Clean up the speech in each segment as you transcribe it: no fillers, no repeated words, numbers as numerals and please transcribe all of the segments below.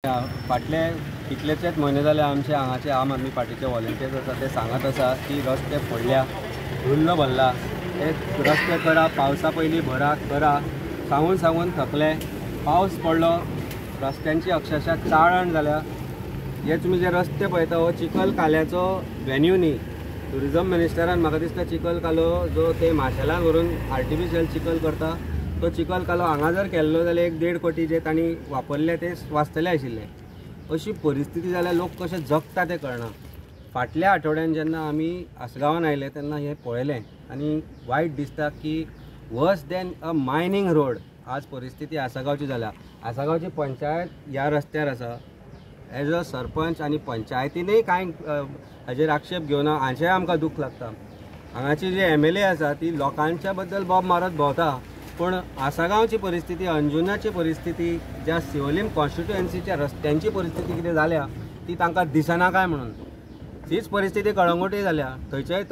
फाटले कितलेशेच म्हयने जाले आमचे हांगाचे आम आदमी पार्टीचे वॉलंटियर्स आसा ते सांगत आसा की रस्ते फोडल्या, धुल्ल भरला, ते रस्ते करा, पावसा पयलीं भरा करा, सांगून सांगून थकले. पावस पडलो, रस्त्यांची अक्षरशः चाळण जाल्या. हे तुमी जे रस्ते पळयता हो चिखल काल्याचो वेन्यू न्ही. ट्युरिजम मिनिस्टरान म्हाका दिसता चिखल कालो जो ते माशेलान व्हरून आर्टिफिशियल चिखल करता तो चिखल कालो हांगा जर केल्लो जाल्यार 1.5 कोटी जे तांणी वापरले ते वाचतले आशिल्ले. अशी परिस्थिती जाल्यार लोक कशे जगता ते कळना. फाटल्या आठवड्यान जेन्ना आमी आसगांवान आयले तेन्ना हें पळयलें आनी वायट दिसता की worse than a mining road आज परिस्थिती आसगांवची जाल्या. आसगांवची पंचायत ह्या रस्त्यार आसा. एज अ सरपंच आनी पंचायतीनय कांय हाजेर आक्षेप घेवना हाचेंय आमकां दूख लागता. हांगाची जी MLA आसा ती लोकांच्या बद्दल बोब मारत भोंवता, पूण आसगांवची परिस्थिती, अंजुनाची परिस्थिती, ज्या सिवोलीम कॉन्स्टिट्युएन्सीच्या रस्त्यांची परिस्थिती कितें जाल्या ती तांकां दिसना काय म्हणून. तीच परिस्थिती कळंगूटय जाल्या. थंयच्याय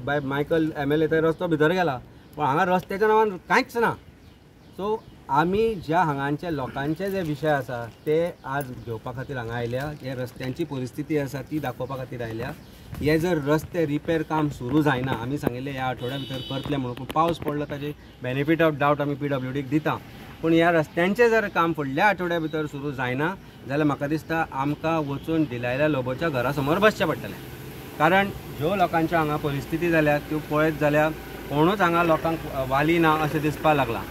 बाय मायकल MLA थंय रस्तो भितर गेला, पूण हांगा रस्त्याच्या नांवान कांयच ना. सो आमी ज्या हांगांच्या लोकांचे जे विशय आसा ते आज घेवपा खातीर हांगा आयल्या. हे रस्त्यांची परिस्थिती आसा ती दाखोवपा खातीर आयल्या. हे जर रस्ते रिपेर काम सुरू जायना, आमी सांगिल्लें ह्या आठवड्या भितर करतले म्हणून, पूण पावस पडलो ताजे बेनिफीट ऑफ डावट आमी PWDक दिता. पूण ह्या रस्त्यांचें जर काम फुडल्या आठवड्या भितर सुरू जायना जाल्यार म्हाका दिसता आमकां वचून डिलायला लोबोच्या घरा समोर बसचें पडटलें. कारण ज्यो लोकांच्यो हांगा परिस्थिती जाल्या त्यो पळयत जाल्यार कोणूच हांगा लोकांक वाली ना अशें दिसपाक लागलां.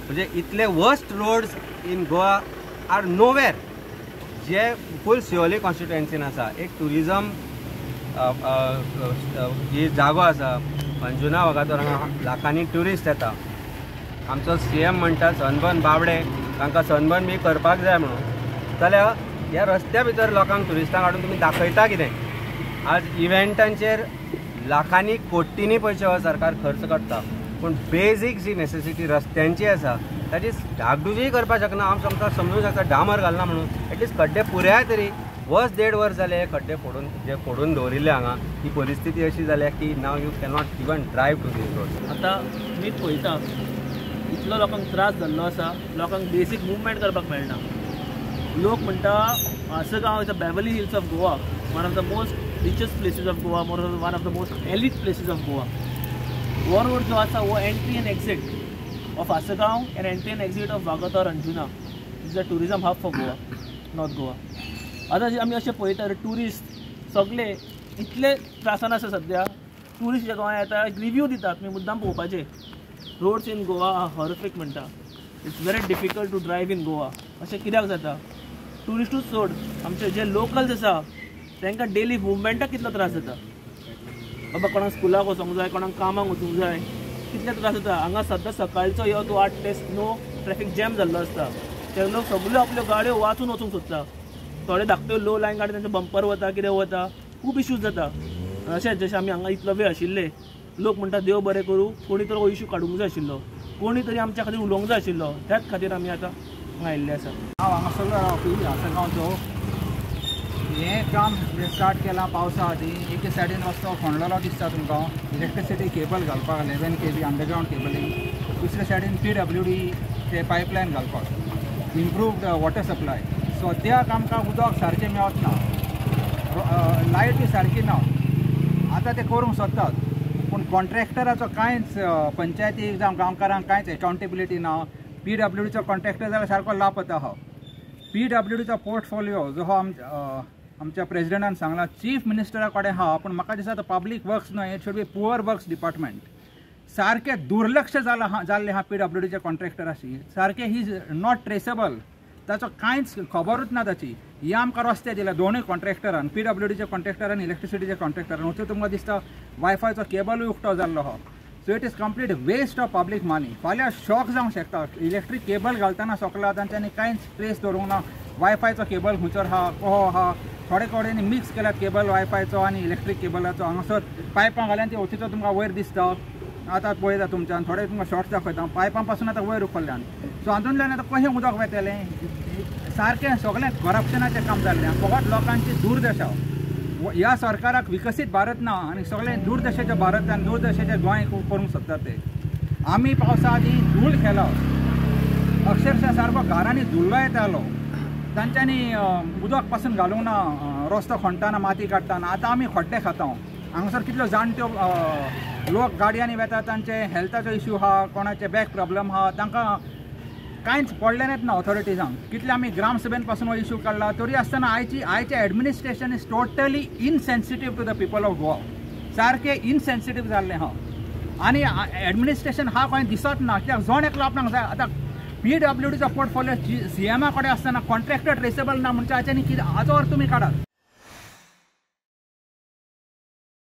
म्हणजे इतले worst roads in Goa are nowhere जे फूल सिओली कॉन्स्टिट्युएन्सीन आसा. एक ट्युरिजम ही जागो आसा अंजुना वागातोर, हांगा लाखांनी ट्युरिस्ट येता. आमचो CM म्हणटा सनबर्न बाबडे, तांकां सनबर्न बी करपाक जाय म्हणून, जाल्यार ह्या रस्त्या भितर लोकांक ट्युरिस्टांक हाडून तुमी दाखयता कितें? आज इव्हेंटांचेर लाखांनी कोटींनी पयशे हो सरकार खर्च करता, पूण बेजीक जी नेसेसिटी रस्त्यांची आसा ताची डागडुजीय करपाक शकना. हांव आमकां समजूंक शकता डामर घालना म्हणून, एटलिस्ट खड्डे पुराय तरी. वर्स 1.5 वर्स जाले हे खड्डे फोडून जे फोडून दवरिल्ले हांगा, ही परिस्थिती अशी जाल्या की now you cannot even drive to these road. आतां तुमी पळयता इतलो लोकांक त्रास जाल्लो आसा, लोकांक बेसीक मुवमेंट करपाक मेळना. लोक म्हणटा Assagao is a Beverly Hills of Goa, one of the most richest places of Goa, one of the most elite places of Goa. हो रोड जो आसा हो entry and exit of Assagao and entry and exit of Vagator Anjuna is a tourism hub for Goa, North Goa. आतां आमी अशें पळयता tourist सगळे इतले त्रासान आसा सद्या. ट्युरिस्ट जे गोंयांत येता रिव्यू दितात, तुमी मुद्दाम पळोवपाचें, roads in Goa are horrific म्हणटा. It's very difficult to drive in Goa. अशें कित्याक जाता? ट्युरिस्टूच सोड, आमचे जे लोकल्स आसा तांकां डेली मुवमेंटाक कितलो त्रास जाता. बाबा कोणाक स्कुलाक वचोंक जाय, कोणाक कामाक वचूंक जाय, कितले त्रास जाता. हांगा सद्दां सकाळचो यो तूं 8 ते 9 ट्रॅफिक जॅम जाल्लो आसता. ते लोक सगळ्यो आपल्यो गाडयो वाचून वचूंक सोदता. थोडे धाकट्यो लो लायन गाडी तांचे बंपर वता, कितें वता, खूब इश्यूज जाता. अशेंच जशें आमी हांगा इतलो वेळ आशिल्ले, लोक म्हणटा देव बरें करूं, कोणी तर हो इशू काडूंक जाय आशिल्लो, कोणी तरी आमच्या खातीर उलोवंक जाय आशिल्लो, त्याच खातीर आमी आतां हांगा आयिल्ले आसा. हांव हांगासरलो रावपी आसगांवचो. हें काम स्टार्ट केलां पावसा आदीं. एके सायडीन रस्तो खणलेलो दिसता तुमकां, इलेक्ट्रिसिटी केबल घालपाक 11 kV underground cabling, दुसरे सायडीन PWD ते पायपलायन घालपाक, इम्प्रूव्ड वॉटर सप्लाय. सद्याक आमकां उदक सारकें मेळत ना, लायटूय सारकी ना. आतां ते करूंक सोदतात, पूण कॉन्ट्रॅक्टराचो कांयच पंचायती जावं गांवकारांक कांयच एकाउंटेबिलिटी ना. PWDचो कॉन्ट्रॅक्टर जाल्यार सारको लापत आहा. PWDचो पोर्टफोलियो जो आमच्या प्रेजिडेंटान सांगला चीफ मिनिस्टरा कडेन आहा, पूण म्हाका दिसता तो पब्लीक वर्क्स न्हय, it should be poor works department. सारकें दुर्लक्ष जाल्लें आहा PWDच्या कॉन्ट्रॅक्टराशी, सारकें he is not traceable, ताचो कांयच खबरूच ना ताची. हे आमकां रस्ते दिले दोनूय कॉन्ट्रॅक्टरान, PWDच्या कॉन्ट्रॅक्टरान, इलेक्ट्रिसिटीच्या कॉन्ट्रॅक्टरान. वचून तुमकां दिसता वायफायचो केबलूय उक्तो जाल्लो आहा. So it is complete waste of public money. फाल्यां शॉक जावंक शकता, इलेक्ट्रीक केबल घालतना सोकला तांच्यांनी कांयच ट्रेस दवरूंक ना. वायफायचो केबल खंयसर आहा, कसो आहा, थोडे कडेन मिक्स केल्यात केबल वायफायचो आनी इलेक्ट्रीक केबलाचो. हांगासर पायपां घाल्यान ती वचीचो तुमकां वयर दिसता. आतां पळयता तुमच्यान थोडे तुमकां शॉर्ट्स दाखयता, पायपां पासून आतां वयर उखल्ल्यान. सो हातूंतल्यान आतां कशें उदक वेतलें? सारकें सगळें करप्शनाचें काम जाल्लें, फकत लोकांची दुर्दशा. ह्या सरकाराक विकसीत भारत ना आनी सगळें दुर्दशेचें भारत आनी दुर्दशेचें गोंय करूंक सोदतात ते. आमी पावसा आदीं धूळ खेलो, अक्षरशः सारको घरांनी धुल्लो येतालो. तांच्यांनी उदक पासून घालूंक ना, रस्तो खणटाना माती काडटाना. आतां आमी खड्डे खाता. हांगासर कितल्यो जाणट्यो लोक गाडयांनी वेता, तांचे हेल्थाचो इश्यू आहा, कोणाचे बॅक प्रॉब्लम आहा, तांकां कांयच पडलेंच ना ऑथॉरिटीजांक. कितले आमी ग्रामसभेन पासून हो इश्यू काडला तरी आसतना आयचे administration is totally insensitive to the people of Goa. सारकें इनसेन्सिटीव जाल्लें आहा आनी एडमिनिस्ट्रेशन आहा खंय दिसत ना, कित्याक जण एकलो आपणाक जाय. आतां PWDचो पोर्टफोलियो CMA कडेन आसतना कॉन्ट्रॅक्टर ट्रेसेबल ना म्हणचे हाचें न्ही कितें हाचो अर्थ तुमी काडात.